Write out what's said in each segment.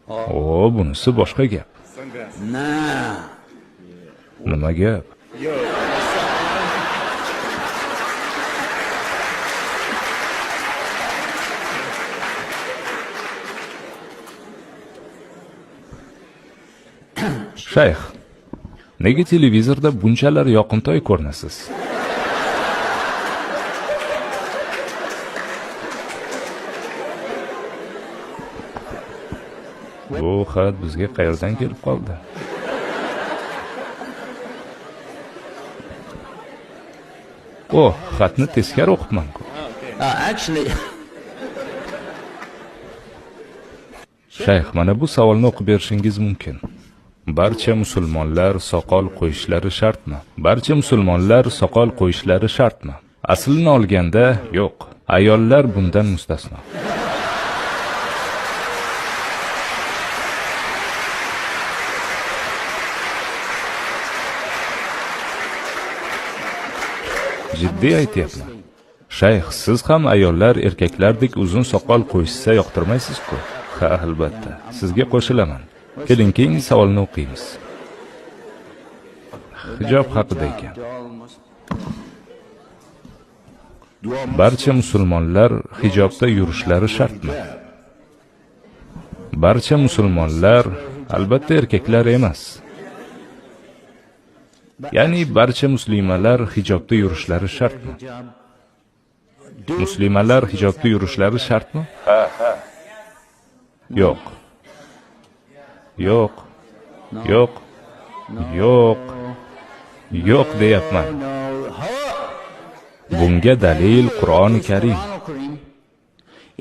O, bunisi boshqa gap. Nima gap? Shayx, nega televizorda bunchalar yoqimtoy ko'rinasiz? Bu xat bizga qayerdan kelib qoldi? Oh, xatni teskari o'qibman-ku. Actually, Shayx, mana bu savolni o'qib berishingiz mumkin. Barcha musulmonlar soqol qo'yishlari shartmi? Barcha musulmonlar soqol qo'yishlari shartmi? Aslini olganda, yo'q. Ayollar bundan mustasno. Jiddiy aytyapman. Shayx, siz ham ayollar erkaklardek uzun soqol qo'yishsa yoqtirmaysiz-ku? Ha, albatta. Sizga qo'shilaman. Keling, keyingi savolni o'qiymiz. Hijob haqida ekan. Barcha musulmonlar hijobda yurishlari shartmi? Barcha musulmonlar, albatta erkaklar emas. Ya'ni barcha muslimalar hijobda yurishlari shartmi? Muslimalar hijobda yurishlari shartmi? Ha, ha. Yo'q. Yo'q. Yo'q. Yo'q. Yo'q deyapman. Bunga dalil Qur'oni Karim.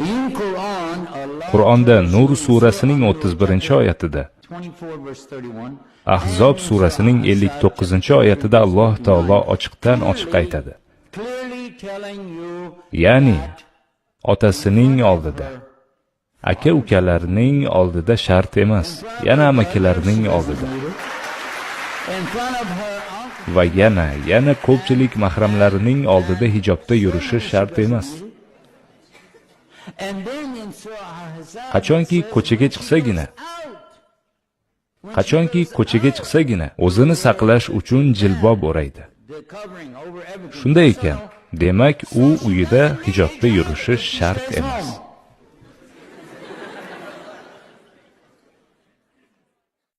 In Quran, Allah Qur'onda Nur surasining 31-oyatida, 24 verse 31, Ahzob surasining 59-oyatida Alloh taolo ochiqdan ochiq aytadi. clearly telling you Ya'ni otasining oldida, aka-ukalarining oldida shart emas, yana amakilarining oldida in front of her uncle va yana ko'pchilik mahramlarining oldida hijobda yurishi shart emas. And then in Surah Ahzab, Qachonki ko'chaga chiqsagina, qachonki ko'chaga chiqsagina o'zini saqlash uchun jilbob o'raydi. the covering over everything. Shunday ekan, demak u uyida hijobda yurishi shart emas.